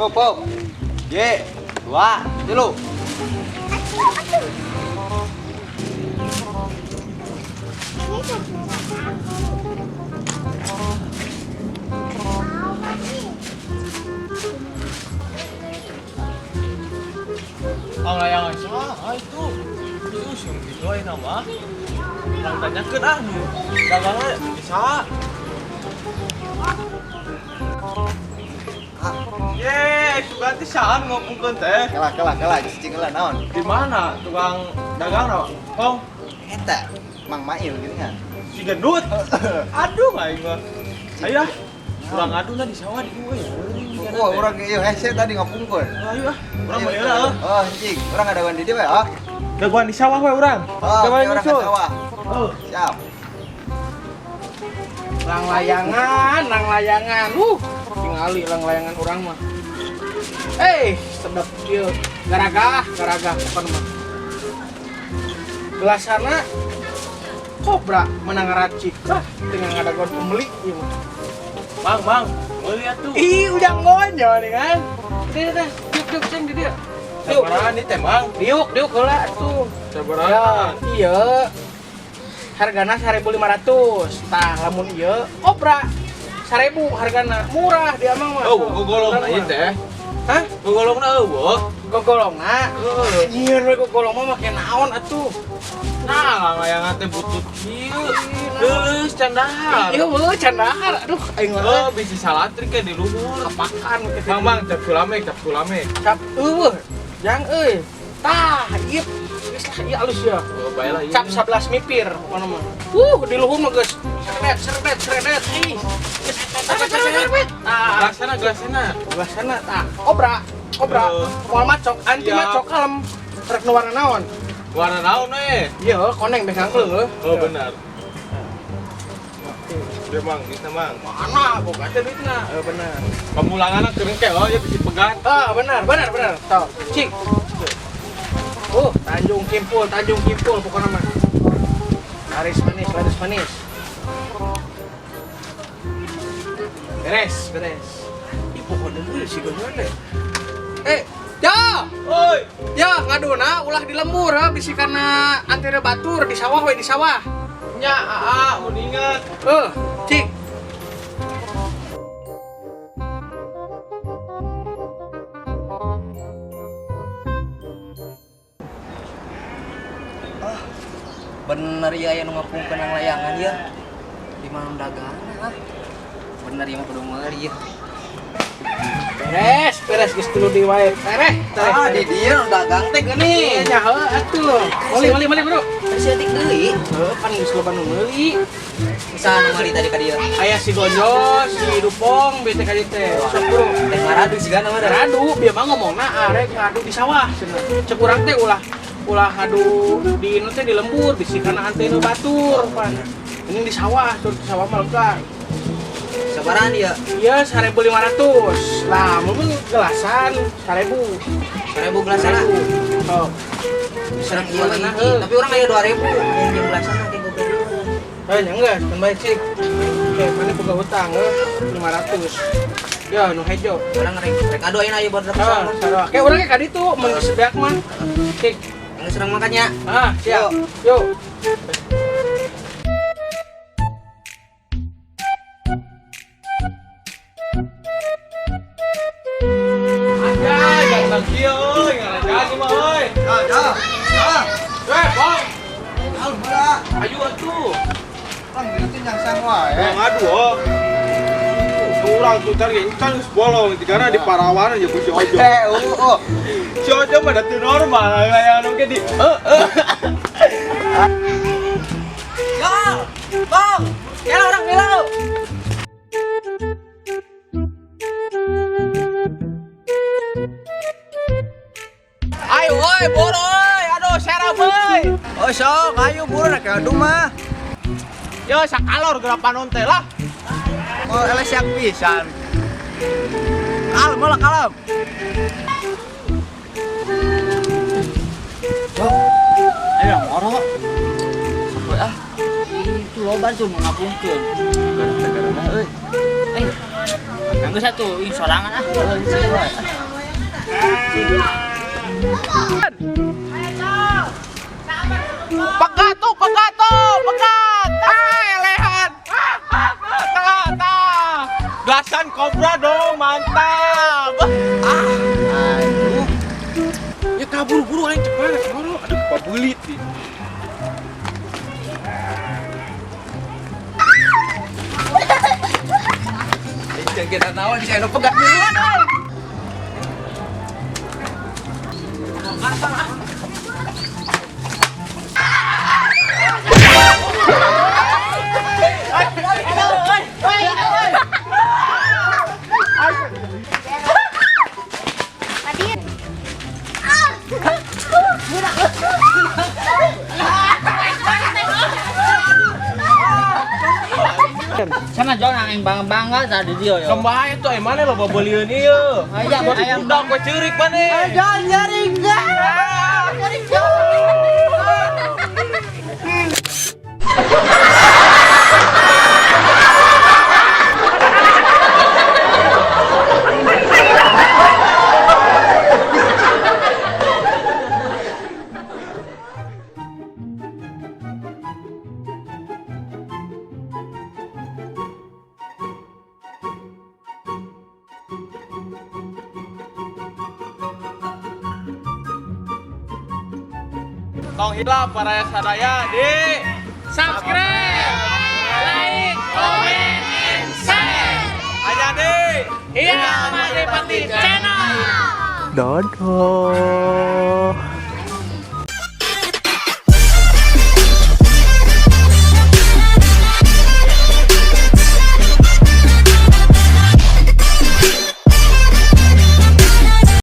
Hop, hop. Ye, dua, tilu. Oh, layangan saha itu? Itu sih gitu aja nama. Urang tanyakeun ah nu dagangna bisa. Ye, itu ganti saha nu ngomongkeun teh? Kalah, kalah, kalah, cicing lah naon. Di mana tukang dagang na? Hong, Eta, Mang Mail gini kan. Si gendut. Aduh aing mah. Ayo ah. Urang adu lah di sawah di euy. Wah, urang ieu hese tadi ngapungkeun. Ayo ah, urang meuli heula. Oh, cing, urang ada di dieu we, oh. Dagoan di sawah we urang. Oh, Dagoan urang ke nyusul. sawah. Oh. Siap. Lang layangan, lang layangan. Tingali lang layangan urang mah. Sedap ieu. Garagah, garagah bukan mah. Gelasana kobra menang racik. Ah, tinggal ngadagoan pembeli ieu mah. Mang, mang, meuli atuh. Ih, udah ngonyol nih kan. Udah, udah, diuk, diuk, ceng di dia. Diuk. Sabarahan ieu teh, Mang? Diuk, diuk heula atuh. Sabarahan? Iya. Hargana 1.500. Tah, lamun ieu kobra 1.000 hargana. Murah di amang mah. Oh, gogolongna ieu teh. Hah? Gogolongna eueuh. Gogolongna? Heeh. Nyieun we gogolong mah make naon atuh? Nah, layangan teh butut kieu. Leuleus can dahar. Iya, heuh, can dahar. Aduh, aing mah. Oh, bisi salatri ke di luhur. Kapakan kitu. Mang, mang, cap sulame, cap sulame. Cap eueuh. Jang euy. Tah, ieu geus lah ieu alus ya. Oh, bae lah ieu. Cap 11 mipir pokona mah. Di luhur mah geus sredet, sredet, sredet. Ih, geus sredet, sredet, sredet. Tah, Gelasana, gelasana. gelasana tah. Kobra, kobra. Heeh. Moal macok, anti Siap. macok kalem. Rek nu warna naon? Warna naon we? Iya, koneng beh ngangkleuh. Oh, benar. Dia mang, duitna mang. Mana boga teh duitna? Heeh, benar. Pamulanganna keureung ke, oh ya bisi pegat. Ah, benar, benar, benar. Tau, cik. Tanjung Kimpul, Tanjung Kimpul pokoknya mah. Laris manis, laris manis. Beres, beres. Ih, pokoknya gue sih gue deh. Ya! Oi! Ya, ngaduna ulah di lembur, ha, bisi karena antara batur di sawah we di sawah. Nya, aa, mun ingat. Cik. Ah, bener ya aya nu ngapungkeun nang layangan ya. Di mana dagangan ah. Bener ya mah kudu meuli ya. Beres, beres geus tuluy di wae. Tereh, tereh. Ah, di dieu nu dagang teh geuning. Iya, nya heuh atuh. Meuli, meuli, meuli, Bro. Saeutik deui. Heuh, pan geus loba nu meuli. Saha nu meuli tadi ka dieu? Aya si Gonjo, si Dupong, bete ka dieu teh. Sok, Bro. Teh ngaradu sigana mah. Ngadu, bieu mah ngomongna arek ngadu di sawah cenah. Cek urang teh ulah ulah ngadu di nu teh di lembur, bisi kana antena batur pan. Ini di sawah, sur di sawah mah lega. Sabarahan ieu? Iya, 1.500. Lah, mun gelasan 1.000. 1.000 gelasan. 1.000. Oh. Serang ieu mah hiji, tapi urang aya 2.000. Yang gelasan mah kayak goblok. Nya geus, kan bae cik. Oke, mana boga hutang heuh 500. Ya, nu hejo. Urang rek ngadu ayeuna aya baru Ah, sarua. Kayak urang ge ka ditu mun geus beak mah. Cik. Geus urang makannya. Ah, siap. Yuk. Anjay, ganteng kieu euy, ngarajaan ieu mah euy. Ya, ya. Ya. Bang. Al heula. Ayo atuh. Bang, duit nyangsang wae. Urang ngadu oh. Urang tuh cari encan geus bolong tigana di parawan aja ku si Ojo. Oh. Si Ojo mah da teu normal layangan oge di eh. Ya, Bang. Ya orang milau. Ayo oi, buru oi. Aduh, serap euy. Oh, sok, ayo buru rek ngadu mah. Yo sakalor geura panon teh lah. Oh, eleh siap pisan. Kalem lah, kalem. Ayo moro. Sampai ah. Itu loba tuh ngapungkeun. Gara-gara euy. Nanggeus atuh ih sorangan ah. Pegat tuh, pegat tuh, pegat. Ah, elehan. Ah, tah, tah. Gasan kobra dong, mantap. Aduh. Ya kabur buru aing cepat, buru. Aduh, pabelit nih. Jangan kita naon bisa anu pegat duluan euy. Sama jual aing bangga-bangga tadi dia yo. Kembali tuh, eh mana lo babelian ieu? Ayam, ayam. Udah gue ceurik mana? Jangan nyaring. Nyaring. Tong hilap para sadaya di Subscribe, like, comment, and share. Hanya di Iya, Madepati Channel. Dodol.